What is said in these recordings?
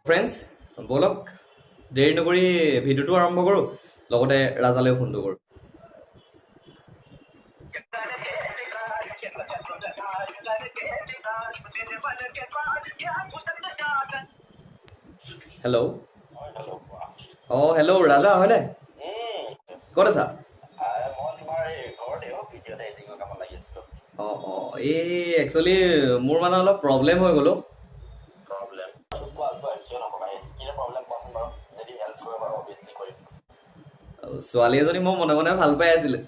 Friends, ব'লক দেৰি নকৰি ভিডিঅ'টো আৰম্ভ কৰোঁ, লগতে ৰাজালৈও ফোনটো কৰোঁ। হেল্ল'। অঁ, হেল্ল' ৰাজা, হয়নে? ক'ত আছা? অঁ অঁ এই একচুৱেলি মোৰ মানে অলপ প্ৰব্লেম হৈ গ'ল অ'। ছোৱালী এজনী মই মনে মনে ভাল পাই আছিলোঁ।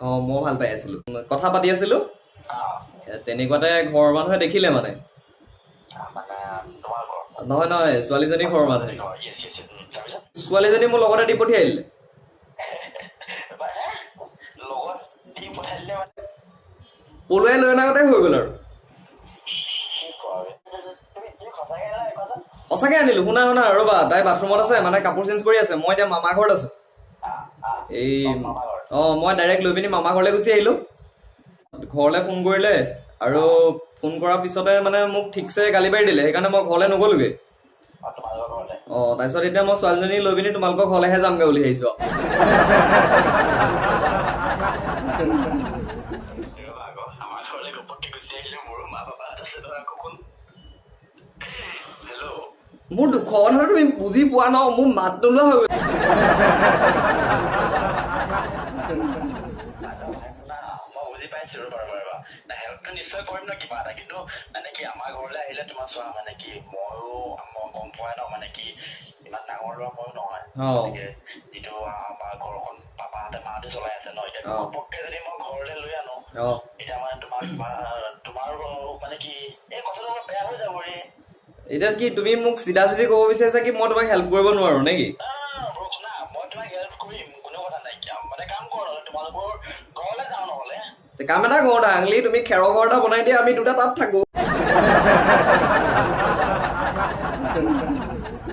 অঁ, মই ভাল পাই আছিলোঁ, কথা পাতি আছিলোঁ, তেনেকুৱাতে ঘৰৰ মানুহে দেখিলে। মানে নহয় নহয়, ছোৱালীজনী ঘৰৰ মানুহে ছোৱালীজনী মোৰ লগতে দি পঠিয়াই দিলে। পলুৱাই লৈ অনাগতে হৈ গ'ল আৰু সঁচাকে আনিলো। শুনা শুনা, ৰ'বা, তাই বাথৰুমত আছে, মানে কাপোৰ চেঞ্জ কৰি আছে। মই এতিয়া মামা ঘৰত আছো। এই অঁ, মই ডাইৰেক্ট লৈ পিনি মামা ঘৰলৈ গুচি আহিলো। ঘৰলৈ ফোন কৰিলে আৰু ফোন কৰাৰ পিছতে মানে মোক ঠিকছে গালি পাৰি দিলে, সেইকাৰণে মই ঘৰলৈ নগ'লোগৈ। অঁ, তাৰপিছত এতিয়া মই ছোৱালীজনী লৈ পিনি তোমালোকৰ ঘৰলৈহে যামগৈ বুলি ভাবিছো। মোৰ দুখৰ কথাটো তুমি বুজি পোৱা ন, মোৰ মাত নোলোৱা হৈ গ'ল। এতিয়া কি তুমি মোক চিধা চিধি ক'ব বিচাৰিছা কি মই তোমাক হেল্প কৰিব নোৱাৰো নেকি? কাম এটা কৰোঁ ডাংলি, তুমি খেৰৰ ঘৰ এটা বনাই দিয়া, আমি দুটা তাত থাকো।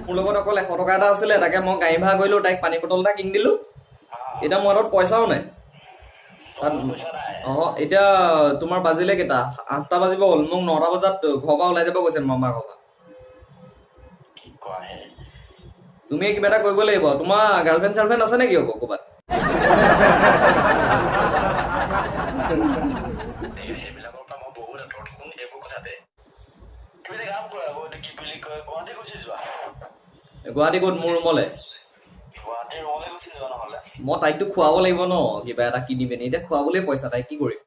মোৰ লগত অকল 100 টকা এটা আছিলে, তাকে মই গাড়ী ভাড়া কৰিলো, তাইক পানী বটল এটা কিনি দিলো। এতিয়া মোৰ হাতত পইচাও নাই তাত। অঁ, এতিয়া তোমাৰ বাজিলে কেইটা? 8টা বাজিব হ'ল। মোক 9টা বজাত ঘৰৰ পৰা ওলাই যাব কৈছে, মামা ঘৰৰ পৰা। তুমি কিবা এটা কৰিব লাগিব। তোমাৰ গাৰ্লফ্ৰেণ্ড চাৰ্লফ্ৰেণ্ড আছে নেকি আকৌ ক'ৰবাত? গুৱাহাটী ক'ত? মোৰ ৰুমলে? মই তাইকতো খুৱাব লাগিব ন কিবা এটা কিনি পিনি। এতিয়া খুৱাবলৈ পইচা তাইক কি কৰিম?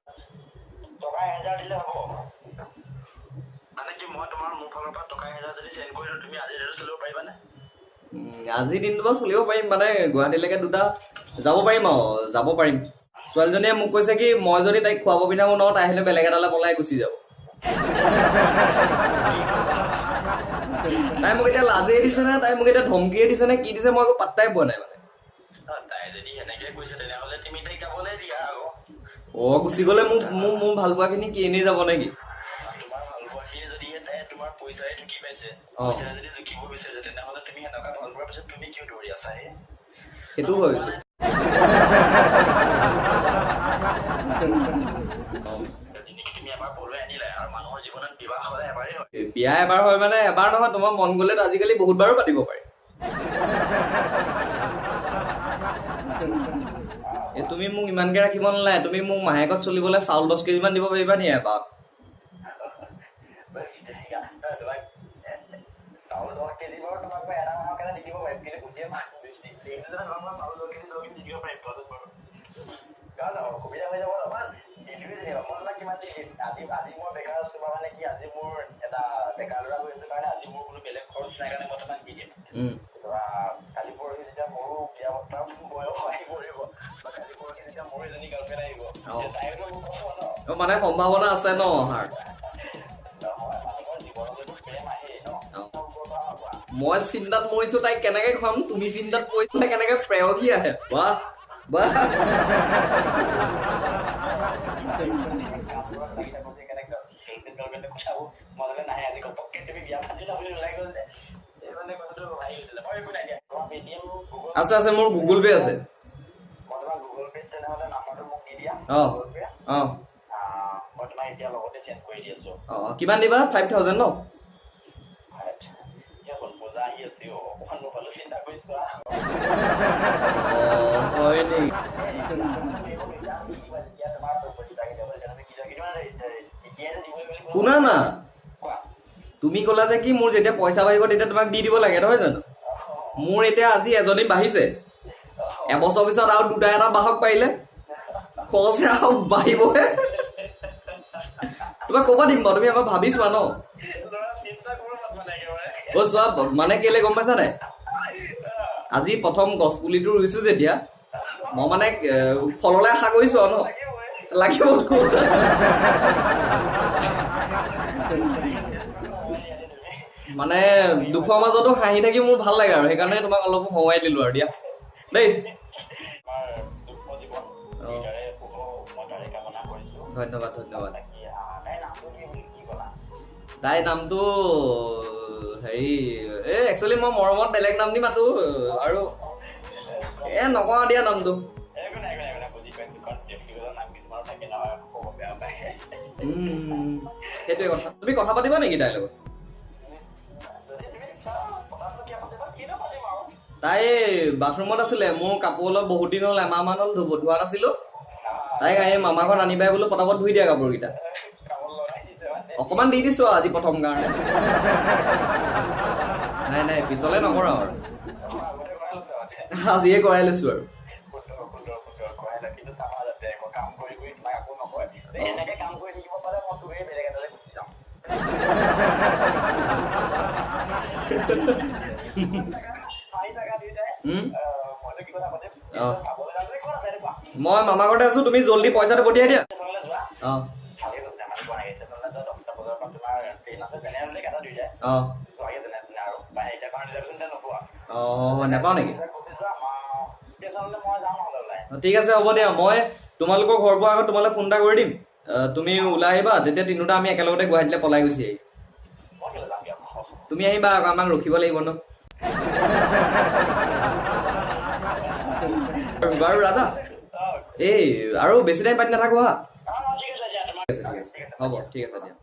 আজিৰ দিনটো বাৰু চলিব পাৰিম, মানে গুৱাহাটীলৈকে দুটা যাব পাৰিম আৰু যাব পাৰিম। ছোৱালীজনীয়ে মোক কৈছে কি মই যদি তাইক খুৱাব পিন্ধাব নোৱাৰো, তাই আহিলে বেলেগ এটালৈ পলাই গুচি যাব। তাই মোক এতিয়া লাজেই দিছে নে তাই মোক এতিয়া ধমকিয়ে দিছে নে কি দিছে, মই একো পাত্তাই পোৱা নাই। মানে অ, গুচি গ'লে মোক মোৰ মোৰ ভাল পোৱাখিনি কি এনেই যাব নেকি? সেইটো ভাবিছো। বিয়া এবাৰ হয় মানে এবাৰ নহয়, তোমাৰ মন গ'লে আজিকালি বহুত বাৰো পাতিব পাৰি। তুমি মোক ইমানকে ৰাখিব নালাগে, তুমি মোক মাহেকত চলিবলৈ চাউল 10 কেজি মান দিব পাৰিবা নি এবাৰ? মানে সম্ভাৱনা আছে ন অহাৰ? মই চিন্তাত মৰিছো তাইক কেনেকে খুৱাম, তুমি চিন্তাত পৰিছা কেনেকে প্ৰেয়সী আহে। বাহ বাহ। আছে আছে, মোৰ গুগল পে আছে। অ অ, অঁ, কিমান দিবা? 5000 ন? অঁ, হয় নেকি? শুনা না, তুমি ক'লা যে কি মোৰ যেতিয়া পইচা বাঢ়িব তেতিয়া তোমাক দি দিব লাগে, নহয় জানো? মোৰ এতিয়া আজি এজনী বাঢ়িছে, এবছৰ পিছত আৰু দুটা এটা বাহক পাৰিলে খৰচে আৰু বাঢ়িবহে। তোমাক ক'ব দিম বাৰু, তুমি এবাৰ ভাবি চোৱা ন। অ চোৱা, মানে কেলে গম পাইছা নাই? আজি প্ৰথম গছ পুলিটো ৰুইছো যেতিয়া, মই মানে ফললে আশা কৰিছো আৰু ন, লাগিব। মানে দুখৰ মাজতো হাঁহি থাকি মোৰ ভাল লাগে আৰু, সেইকাৰণে তোমাক অলপ হহুৱাই দিলো আৰু, দিয়া দেই। ধন্যবাদ ধন্যবাদ। তাইৰ নামটো হেৰি, এই একচুৱেলি মই মৰমত বেলেগ নাম দি মাতো আৰু, এ নকওঁ দিয়া নামটো। সেইটোৱে কথা। তুমি কথা পাতিবা নেকি তাইৰ লগত? তাই বাথৰুমত আছিলে, মোৰ কাপোৰ অলপ বহুত দিন হ'ল, এমাহ মান হ'ল ধোৱা নাছিলো। তাইক এই মামা ঘৰত আনিবাই বোলো, পটাপট ধুই দিয়া কাপোৰকেইটা। অকমান দি দিছো আজি প্ৰথম কাৰণে। নাই নাই, পিছলে নকৰাও আৰু, আজিয়ে কৰাই লৈছো আৰু। মই মামা ঘৰতে আছো, তুমি জল্দি পইচাটো পঠিয়াই দিয়া। অ অ অ, নাপাওঁ নেকি? ঠিক আছে হ'ব দিয়া, মই তোমালোকৰ ঘৰ পোৱাৰ আগত তোমালৈ ফোন এটা কৰি দিম, তুমি ওলাই আহিবা, তেতিয়া তিনিওটা আমি একেলগতে গুৱাহাটীলৈ পলাই গুচি আহিম। তুমি আহিবা আকৌ, আমাক ৰখিব লাগিব ন। বাৰু ৰাজা, এই আৰু বেছি টাইম পাতি নাথাকো হা। ঠিক আছে ঠিক আছে, হ'ব, ঠিক আছে দিয়া।